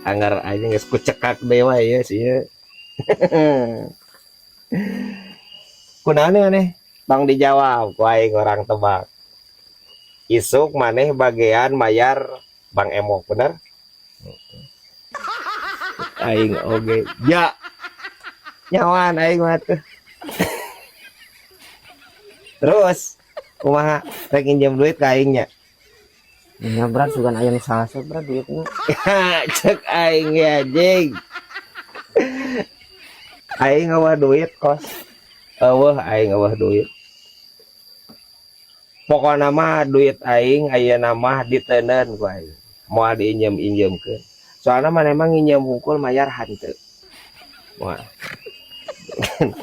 Anggar aja geus kucekak deui wae ya sih. Kunaon maneh? Tong dijawab ku aing orang tebak. Isuk maneh bagian mayar Bang Emok, bener? Aing oge. Ja. Nyawan aing mah tuh. Terus kumaha, rek nginjem duit ka aing nya? Nya, Brad, sugan aya nu sasep, Brad, duitna. Cek aing ya, jing. Aing euweuh duit, Kos. Euweuh, aing euweuh duit. Pokokna mah duit aing ayeuna mah diteundeun ku aing. Moal diinjem-injemkeun. Soalna maneh mah nginjem hungkul mayar hanteu. Moal.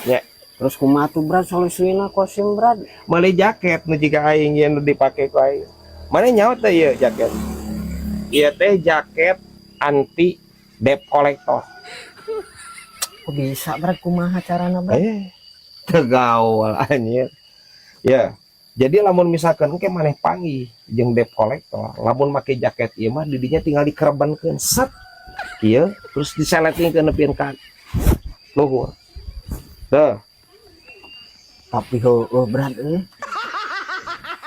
Ya. Terus kumaha tuh, Brad, solusina Kosim, Brad? Meuli jaket nu jiga aing ieu nu dipake ku aing. Maneh nyaho teh ieu jaket? Ieu teh jaket anti debt collector. Kok bisa, Brad, kumaha carana, Brad? Teu gaul anjir. Ya, jadi lamun misalkan engke maneh panggih jeung debt collector, lamun make jaket ieu mah didinya tinggal dikerebankeun set. Ieu terus diseletingkeun nepikeun ka luhur. Tuh. Tapi heueuh, Brad, euy.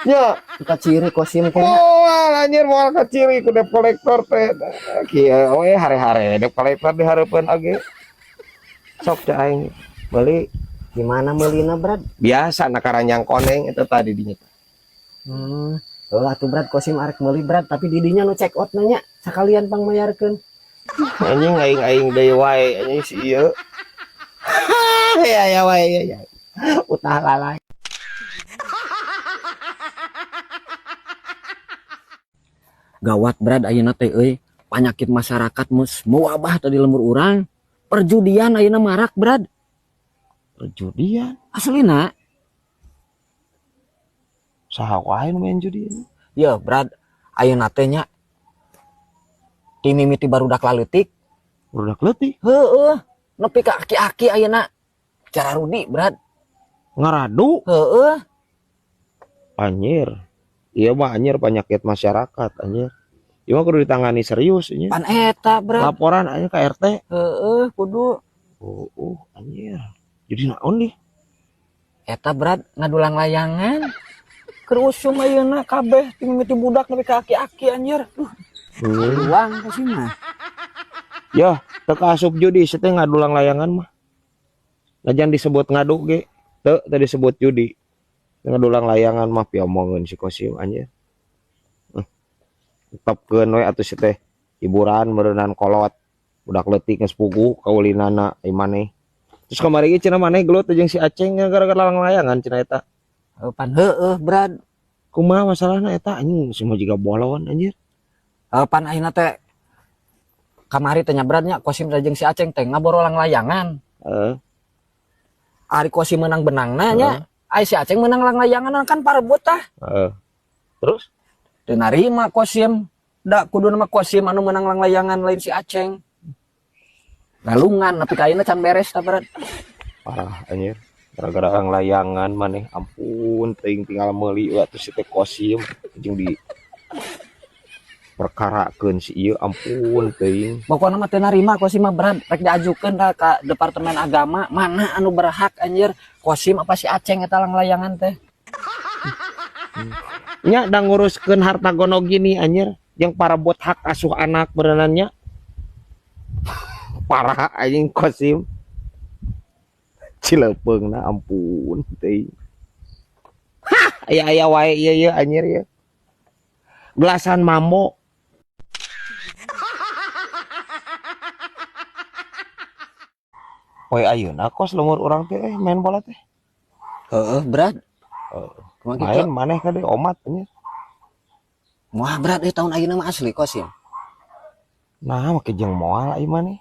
Ya, Kita ciri Kosim teh. Moal anjir, moal kaciri ku debt collector teh. Kieu we hare-hare debt collector dihareupeun oge. Sok cek aing meuli. Gimana meulina, Brad? Biasa na karanjang koneng itu tadi dinya. Heuh atuh, Brad, Kosim arek meuli, Brad, tapi didinya nu check out nanya sakalian pang mayarkeun. Anjing, aing aing deui wae anjing si ieu. Ya ya wae ya ya. Utah lalai. Gawat, Brad, ayeuna teh euy, panyakit masyarakat mus mewabah tadi lembur urang. Perjudian ayeuna marak, Brad. Perjudian? Aslina. Saha wae nu main judi? Ya, Brad, ayeuna teh nya ti mimiti barudak laleutik. Barudak leutik? Heeh, nepi ka aki-aki ayeuna cara rudi, Brad. Ngaradu? Heeh. Anjir. Iya mah anjir penyakit masyarakat anjir. Ieu mah kudu ditangani serius anjir. Pan eta, Brad. Laporan anjir ke RT. Heeh, kudu. Oh, anjir. Jadi naon nih? Eta, Brad, ngadulang layangan. Keur usum ayeuna kabeh ti mimiti budak nepi ka aki-aki anjir. Duh. Uang ka mah. Ya, teu kaasup judi sia teh ngadulang layangan mah. Najan disebut ngadu ge, teu teu disebut judi. Ngadulang layangan mah piomongeun si Kosim anjir. Tetepkeun we atuh si teh hiburan meureunan kolot. Budak leutik geus puguh kaulinana ai maneh. Terus kamari ge cenah maneh gelut jeung si Aceng gara-gara layangan cenah eta. Heuh, pan heueuh, Brad. Kumaha masalahna eta anjing semua jiga bolon anjir. Heuh, pan ayeuna teh kamari teh nya, Brad, nya Kosim teh jeung si Aceng teh ngaborolang layangan. Heeh. Ari Kosim menang benangna nya. Heeh. Ai si Aceng menang langlayangan kan parebut tah. Heeh. Terus? Teu narima Kosim. Da kudu nama Kosim anu menang langlayangan lain si Aceng. Galungan nepi ka ayeuna can beres tah, Brad. Parah anjir. Gara-gara langlayangan maneh ampun teuing tinggal meuli we atuh si teh Kosim jeung di perkarakeun si ieu ampun teuing. Pokona mah teu narima Kosim mah, Brad, rek diajukeun tah ka Departemen Agama mana anu berhak anjir, Kosim apa si Aceng eta langlayangan teh. Nya da nguruskeun harta gono gini anjir jeung parebut hak asuh anak berenannya. Parah anjing Kosim. Cilepeungna ampun teuing. Hah, aya-aya wae ieu ieu anjir ieu. Belasan mambo. Poe ayeuna kos lembur urang teh main bola teh. Heeh, Brad. Heeh. Kumaha kitu? Main maneh ka deui omat anjir. Wah, Brad, tahun ayeuna mah asli Kosim. Nah, make jeung moal ieu maneh.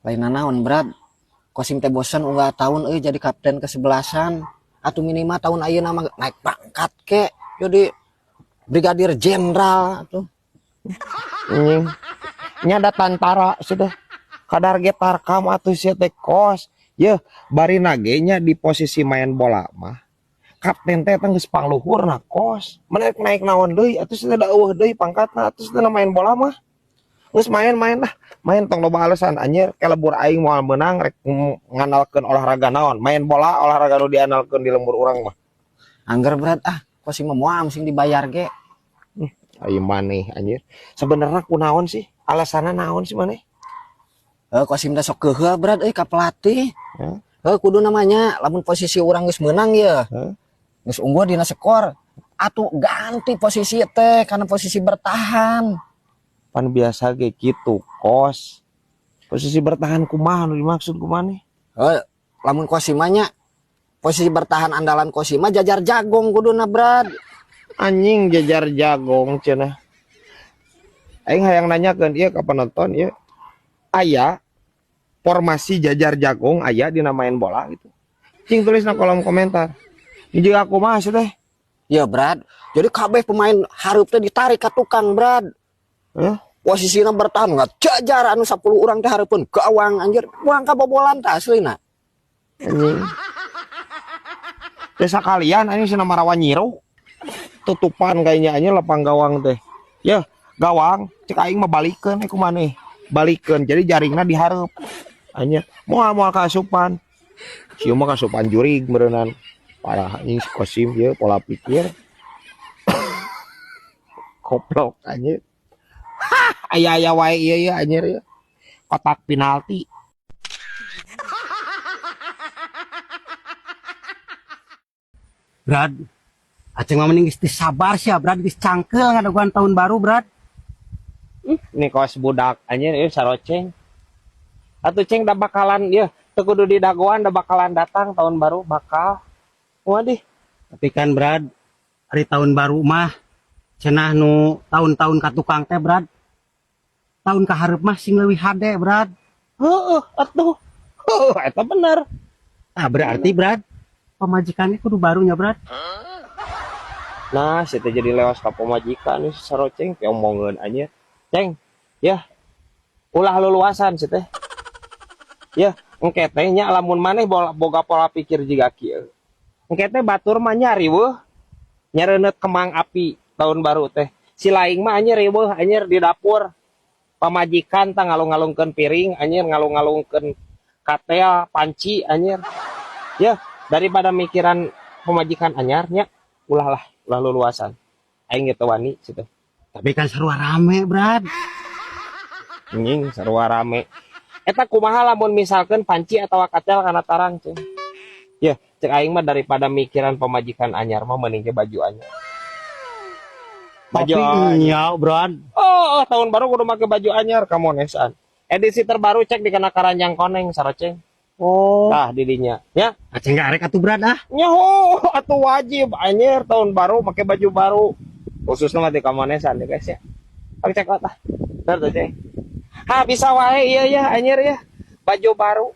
Lain nanaon, Brad. Kosim teh bosen unggal tahun euy jadi kapten kesebelasan. Atuh minimal tahun ayeuna mah naik pangkat ke jadi brigadir jenderal atuh. Anjing. Nya da tantara sudah. Kadar ge tarkam atuh sia teh kos. Yeuh, bari nage nya di posisi main bola mah. Kapten teh eta geus pangluhurna, Kos. Mana naik naon deui atuh, teh da euweuh deui pangkatna atuh teh main bola mah. Geus, main-main lah. Main, tong loba alasan, anjir. Ke lembur aing moal meunang rek ngandalkeun olahraga naon. Main bola olahraga nu diandalkeun di lembur urang mah. Angger, Brad, ah, Kosim mah moal sing dibayar ge. Ayo maneh, anjir. Sebenarnya kunaon sih? Alasanna naon sih maneh? Eh, Kosim teh sok keuheul, Brad, euy, ka pelatih. Hah? Heuh, kudu namanya lamun posisi urang geus meunang ya. Hah? Geus unggul dina skor. Atuh ganti posisi teh karena posisi bertahan. Pan biasa ge kitu, Kos. Posisi bertahan kumaha nu dimaksud ku maneh? Heuh, lamun Kosim mah nya posisi bertahan andalan Kosim mah jajar jagong kuduna, Brad. Anjing, jajar jagong cenah. Aing hayang nanyakeun ieu ka penonton ieu. Aya formasi jajar jagong aya dina main bola gitu? Cing tulis na kolom komentar. Ini juga aku mah sih teh. Ya, Brad. Jadi kabeh pemain hareup teh ditarik ka tukang, Brad. Hah? Posisinya bertahan ngajajar anu 10 urang teh hareupeun gawang, anjir. Buang kabobolan teh aslina. Anjing. Teh sakalian anjing cenah marawa nyiruh. Tutupan kayaknya anjing lapang gawang teh. Ya, gawang cek aing mah balikeun ku maneh. Balikeun jadi jaringna dihareup. Anjir, moal moal kaasupan. Sieu mah kasupan jurig meureunan. Parah anjing si Kosim ieu pola pikir. Koplok anjir. Hah, aya-aya wae ieu ya, anjir ya. Kotak penalti. Brad, aceng mah mending geus teu sabar sia, Brad, geus cangkeul ngadaguan tahun baru, Brad. Ini kos budak anjir ieu saroceng. Atuh, Ceng, da bakalan ieu teu kudu didagoan, da bakalan datang tahun baru bakal. Waduh. Tapi kan, Brad, hari tahun baru mah cenah nu tahun-tahun ka tukang teh, Brad. Tahun ka hareup mah sing leuwih hade, Brad. Heeh, atuh. Heuh, eta bener. Ah, berarti, Brad, pamajikannya kudu barunya, Brad. Nah, saya jadi lewas ka pamajikan nih saroceng teh omongeun anjir. Ceng, ya. Ulah luluasan sih teh. Ya, engke teh nya lamun maneh boga pola pikir jiga kieu. Engke teh batur mah nya riweuh. Nyareuneup kembang api tahun baru teh. Si laing mah anjir riweuh anjir di dapur. Pamajikan tah ngalung-ngalungkeun piring anjir, ngalung-ngalungkeun katel, panci anjir. Ya, daripada mikiran pamajikan anyar nya, ulah lah, ulah luluasan. Aing ge teu wani situ. Tapi kan sarua rame, Brad. Anjing, sarua rame. Eta kumaha lamun misalkan panci atau katel kana tarang, Ceng? Ya, cek aing mah daripada mikiran pamajikan anyar mah mending ge baju anyar. Baju Tapi anyar. nya, Brad. Oh, tahun baru kudu make baju anyar kamonesan. Edisi terbaru cek di kana karanjang koneng saroceng. Oh. Tah didinya. Ya, Aceng gak arek atuh, Brad, ah. Nyaho atuh wajib anjir tahun baru make baju baru. Khususnya mah di kamonesan ya, guys, ya. Oke, cek tah. Ntar tuh, Ceng. Ha, bisa wae iya ya anjir ya. Baju baru.